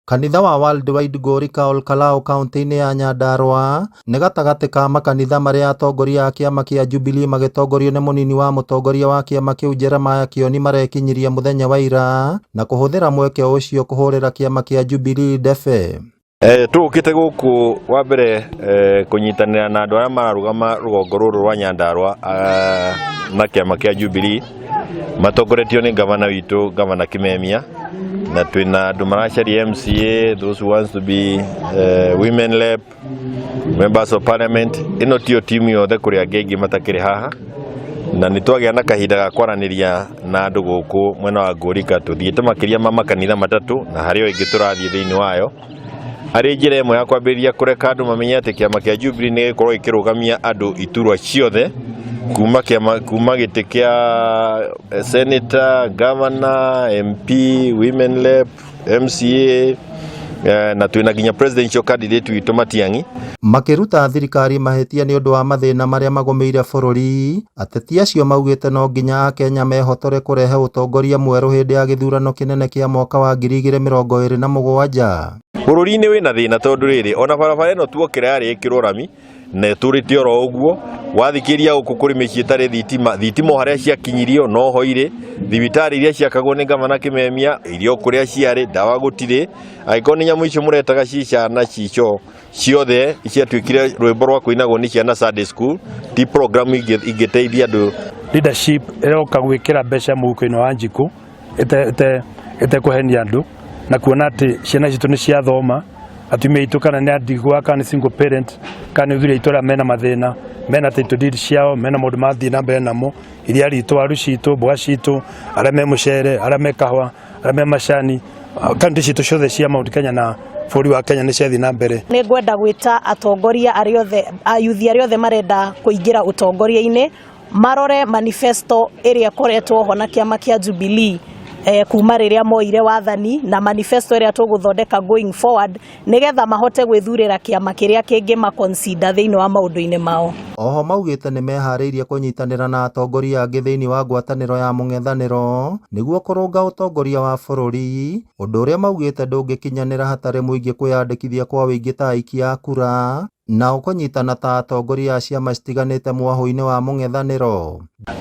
Kanitha wa Worldwide Ngũrika Olkalau kauntĩ-inĩ ya Nyandarua nĩ gatagatĩ ka makanitha marĩa atongoria a kĩama kĩa Jubilee magĩtongorio nĩ mũnini wa mũtongoria wa kĩama kĩu Jeremiah Kioni marekinyirie mũthenya wa ira na kũhũthĩra mweke ũcio kũhũrĩra kĩama kĩa Jubilee ndebe. Tũgũkĩte gũkũ wa mbere kũnyitanĩra na andũ arĩa mararũgama rũgongo rũrũ rwa Nyandarua na kĩama kĩa Jubilee matongoretio nĩ gavana witũ, Gavana Kimemia, na twĩna andũ maracaria MCA, those who wants to be women rep, members of parliament. Ĩno tiyo timu yothe, kũrĩ angĩ aingĩ matakĩrĩ haha, na nĩ twagĩa na kahinda ga kwaranĩria na andũ gũkũ mwena wa Ngũrika. Tũthiĩte makĩria ma makanitha 3 na harĩ o ĩngĩ tũrathiĩ thĩinĩ wayo harĩ njĩra ĩmwe ya kwambĩrĩria kũreka andũ mamenye atĩ kĩama kĩa Jubilee nĩ gĩgũkorwo gĩkĩrũgamia andũ iturwa ciothe, kuma kĩama, kuma gĩtĩ kĩa senator, governor, MP, women rep, MCA, na twĩna nginya presidential candidate witũ Matiang'i. Makĩruta thirikari mahĩtia nĩ ũndũ wa mathĩna marĩa magũmĩire bũrũri, ateti acio maugĩte no nginya akenya mehotore kũrehe ũtongoria mwerũ hĩndĩ ya gĩthurano kĩnene kĩa mwaka wa 2027. Bũrũri-inĩ wĩna thĩna tondũ rĩrĩ ona barabara ĩno tuokĩra yarĩ ĩkĩrwo rami na ĩtũrĩte oro ũguo. Wathikĩria gũkũ kũrĩ mĩciĩ ĩtarĩ thitima, thitima o harĩa ciakinyirio noho irĩ, thibitarĩ iria ciakagwo nĩ Gavana Kimemia irio kũrĩa ciarĩ, ndawa gũtirĩ. Angĩkorwo nĩ nyamũ icio mũretaga cica na cico ciothe ciatuĩkire rwĩmbo rwa kũinagwo nĩ ciana Sunday school, ti program ingĩteithia andũ. Leadership ĩroka gwĩkĩra mbeca mũhuko-inĩ wa njikũ ĩtekũhenia andũ na kuona atĩ ciana citũ nĩ ciathoma, atumia aitũ kana nĩ andigwa kana nĩ single parent kana nĩ athuri aitũ arĩa mena mathĩna, mena title deed ciao, mena maũndũ marathiĩ na mbere namo, iria ritũ, waru citũ, mboga citũ, arĩa me mũcere, arĩa me kahũa, arĩa me macani, kaunti citũ ciothe cia Mount Kenya na bũrũri wa Kenya nĩ ciathiĩ na mbere. Nĩ ngwenda gwĩta atongoria arĩa othe, ayuthi arĩa othe marenda kũingĩra ũtongoria-inĩ marore manifesto ĩrĩa ĩkoretwo ho na kĩama kĩa Jubilee kuma rĩrĩa moire wathani na manifesto ĩrĩa tũgũthondeka going forward, nĩgetha mahote gwĩthurĩra kĩama kĩrĩa kĩngĩma consider thĩinĩ wa maũndũ-inĩ mao. Oho maugĩte nĩmeharĩirie kũnyitanĩra na atongoria angĩ thĩinĩ wa ngwatanĩro ya mũng'ethanĩro nĩguo kũrũnga ũtongoria wa bũrũri, ũndũ ũrĩa maugĩte ndũngĩkinyanĩra hatarĩ mũingĩ kwĩyandĩkithia kwa ũingĩ ta aikia a kura nao kũnyitana ta atongoria a ciama citiganĩte mwahũ-inĩ wa mũng'ethanĩro.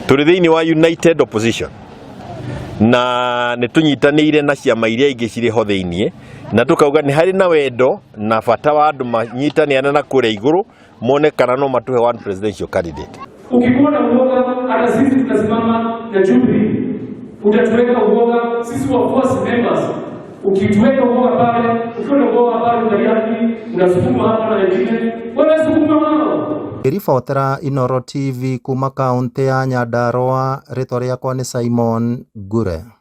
Tũrĩ thĩinĩ wa United Opposition na nĩ tũnyitanĩire na ciama iria ingĩ cirĩ ho thĩinĩ, na tũkauga nĩ harĩ na wendo na bata wa andũ manyitanĩane na kũrĩa igũrũ mone kana no matũhe one presidential candidate. Ukikuwa na uoga, hata sisi tunasimama na Jubilee, utatuweka uoga sisi wafuasi members. Ukituweka uoga pale, ukiwa na uoga pale, unalia unasukuma hapa na wengine wanasukuma wao. Ngĩribotera Inooro TV kuma kaũntĩ ya Nyandarua, rĩtwa rĩakwa nĩ Simon Ngure.